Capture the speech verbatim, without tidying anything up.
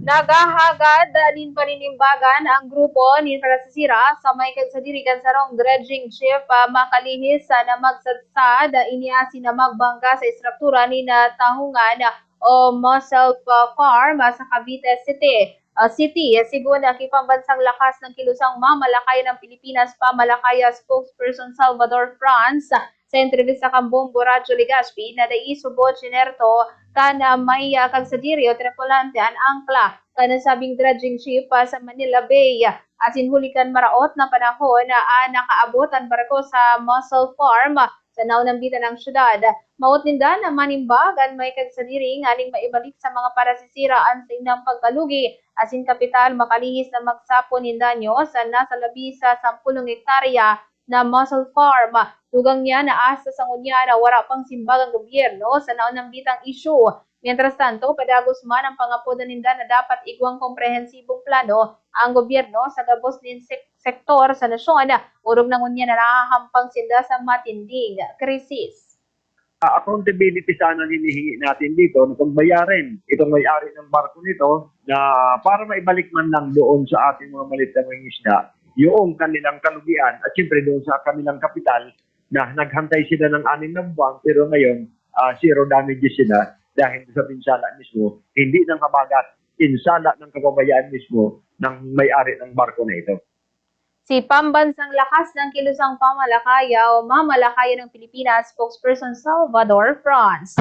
Naghahagad nin paninimbagan ang grupo nin parasisira sa may kagsadiri kan sarong dredging ship, ah, makalihis na magsadsad, ah, ini asin na magbangga sa estruktura nin, ah, tahungan, ah, o mussel, ah, farm, ah, sa Cavite City. Ah, City, ah, segun, ah, ki Pambansang Lakas ng Kilusang Mamalakayan ng Pilipinas, Pamalakaya spokesperson Salvador Franz, ah, sa entrevista kan Bombo Radyo Legazpi na dai subot sinerto kan, ah, may, ah, kagsadiri o tripulante an angkla kan nasabing dredging ship, ah, sa Manila Bay. Asin huli kan maraot na panahon na, ah, nakaabot an barko sa mussel farm, ah, sa naunambitan ang syudad. Maot ninda na manimbag an may kagsadiri nganing maibalik sa mga parasisira an saindang pagkalugi asin kapital makalihis na magsapon nin danyo sa nasa labi sa sampulong hektarya na mussel farm. Dugang niya na hasta sa ngunyan na wara pang simbag ang gobyerno sa naunambitang isyu. Mientras tanto, padagos man ang pangapodan ninda na dapat igwang komprehensibong plano ang gobyerno sa gabos nin sek-, sektor sa nasyon, orog na ngunyan na nahahampang sinda sa matinding krisis. Ah, accountability sana ang hinihingi natin dito na pagbayarin itong may-ari ng barko nito na para maibalik man lang doon sa ating mga maliit na mangingisda yung kanilang kalugian at siyempre doon sa kanilang kapital na naghantay sila ng anim na buwan pero ngayon, ah, zero damages sila dahil sa pinsala mismo, hindi ng habagat, pinsala ng kababayaan mismo ng may-ari ng barko na ito. Si Pambansang Lakas ng Kilusang Pamalakaya o Mamalakaya ng Pilipinas spokesperson Salvador Franz.